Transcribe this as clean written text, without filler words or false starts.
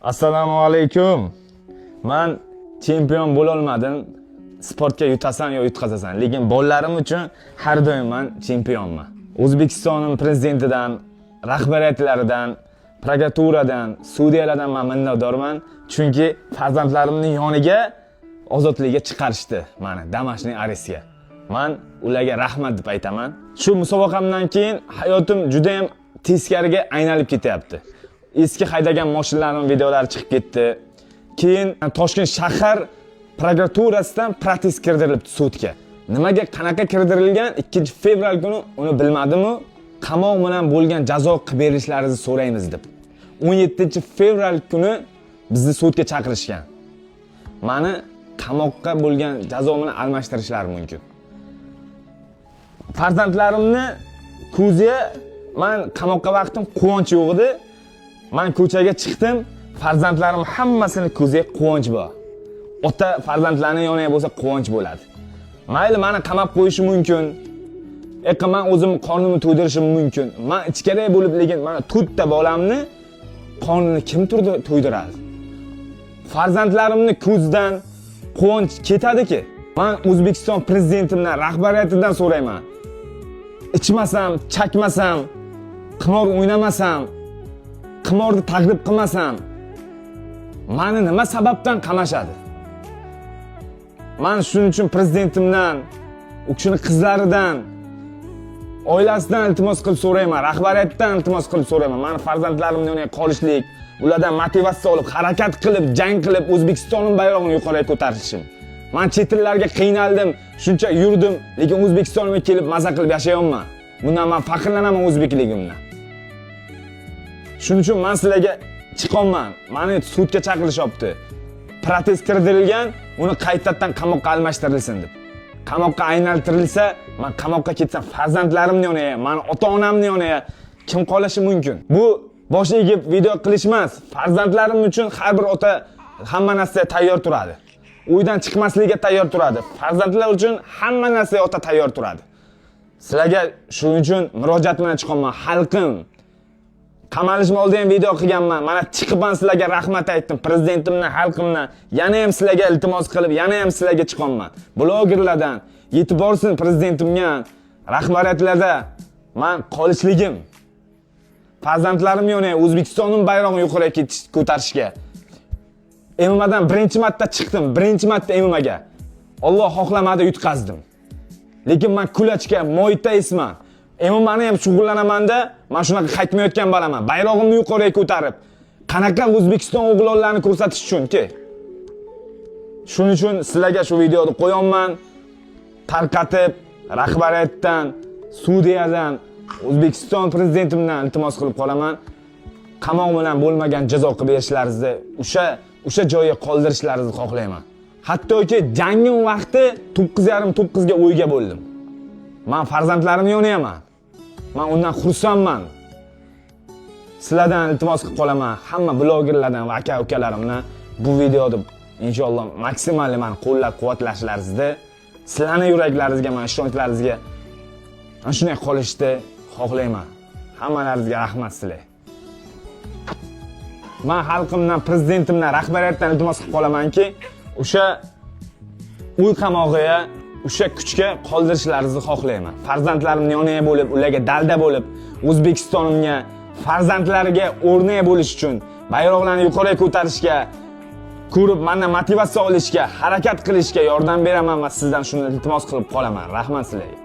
Assalomu alaykum. Man chempion bo'lolmadim. Sportga yutasan yo yutqazasan, lekin bolalarim uchun har doim man chempionman. O'zbekistonim prezidentidan, rahbariyatlaridan, prokuraturadan, sudyalardan man minnatdorman, chunki farzandlarimning yoniga ozodlikka chiqarishdi mani домашний арест ga. Man ularga rahmat deb aytaman. Shu musobaqamdan keyin hayotim juda ham teskariga aylanib ketyapti. Eski haydagan mashinalarim videolari chiqib ketdi. Keyin Toshkent shahar prokuraturasidan protest kirdirilibdi sudga. Nimaga, qanaqa kirdirilgan 2 fevral kuni uni bilmadimu, qamoq bilan bo'lgan jazo qilib berishlaringizni so'raymiz deb. 17 fevral kuni bizni sudga chaqirishgan. Mani qamoqqa bo'lgan jazo bilan almashtirishlari mumkin. Farzandlarimni ko'ziga man qamoqqa vaqtim quvonch yo'q edi. Man ko'chaga chiqdim, farzandlarim hammasini ko'ziga quvonch bor. Ota farzandlarini yoniga bo'lsa, quvonch bo'ladi. Mayli, mani qamab qo'yishi mumkin. Eqa, man o'zim qornimni to'ydirishim mumkin. Man ichkari bo'lib, lekin mana to'rtta bolamni qornini kim turdi to'ydiradi? Farzandlarimni ko'zidan quvonch ketadiki. Man O'zbekiston prezidentimdan, rahbariyatidan so'rayman. Ichmasam, chakmasam, qimor o'ynamasam, qimorni targ'ib qilmasam, mani nima sababdan qamashadi? Man shuning uchun prezidentimdan, u kishini qizlaridan, oilasidan iltimos qilib so'rayman, rahbariyatdan iltimos qilib so'rayman. Mani farzandlarimni yoniga qolishlik, ulardan motivatsiya olib, harakat qilib, jang qilib, O'zbekistonning bayrog'ini yuqoriga ko'tarishim. Man chet ellarga qiynaldim, shuncha yurdim, lekin O'zbekistonga kelib maza qilib yashayapman. Bundan man faxrlanaman, o'zbekligimdan. Shuning uchun man sizlarga chiqyapman. Mani sudga chaqirishyapti. Protest kirdirilgan, uni qaytadan qamoqqa almashtirilsin deb. Qamoqqa aylantirilsa, man qamoqqa ketsam, farzandlarimni yoniga, mani ota-onamni yoniga kim qolishi mumkin? Bu bosh egib video qilish emas. Farzandlarim uchun har bir ota hamma narsaga tayyor turadi. Uydan chiqmaslikka tayyor turadi. Farzandlar uchun hamma narsaga ota tayyor turadi. Sizlarga shuning uchun murojaat bilan chiqyapman. Xalqim, qamalishim oldin ham video qilganman. Mana chiqib man sizlarga rahmat aytdim, prezidentimdan, xalqimdan. Yana ham sizlarga iltimos qilib, yana ham sizlarga chiqyapman. Blogerlardan yetib borsin prezidentimga, rahbariyatlarda man qolishligim. Farzandlarim yoniga, O'zbekistonning bayrog'ini yuqoriga ko'tarishga. MMAdan birinchi marta chiqdim, birinchi marta MMAga. Alloh xohlamadi, yutqazdim. Lekin man кулачка, muay thaisman. MMAni ham shug'ullanamanda, man shunaqa qaytmayotgan bolaman. Bayrog'imni yuqoriga ko'tarib, qanaqa O'zbekiston o'g'lonlarini ko'rsatish uchun-ki. Shuning uchun sizlarga shu videoni qo'yapman. Tarqatib, rahbariyatdan, sudyadan, O'zbekiston prezidentimdan iltimos qilib qolaman. Qamoq bilan bo'lmagan jazo qilib berishlaringizni, o'sha joyga qoldirishlaringizni xohlayman. Hattoki jangim vaqti 9:30, 9 ga o'yga bo'ldim. Man farzandlarimni yoniyaman. Man undan xursandman. Sizlardan iltimos qilib qolaman, hamma blogerlardan va aka ukalarimdan bu videoni inshaalloh maksimal mani qo'llab-quvvatlashlaringizni, sizlarni yuraklaringizga, man ishonchlaringizga mana shunday qolishni xohlayman. Hammalaringizga rahmat sizlar. Man xalqimdan, prezidentimdan, rahbariyatdan iltimos qilib qolamanki, o'sha uy qamog'iga, o'sha kuchga qoldirishlaringizni xohlayman. Farzandlarimni yoniga bo'lib, ularga dalda bo'lib, O'zbekistonimga, farzandlariga o'rnak bo'lish uchun, bayroqlarni yuqoriga ko'tarishga, ko'rib mandan motivatsiya olishga, harakat qilishga yordam beraman va sizdan shuni iltimos qilib qolaman. Rahmat sizlarga.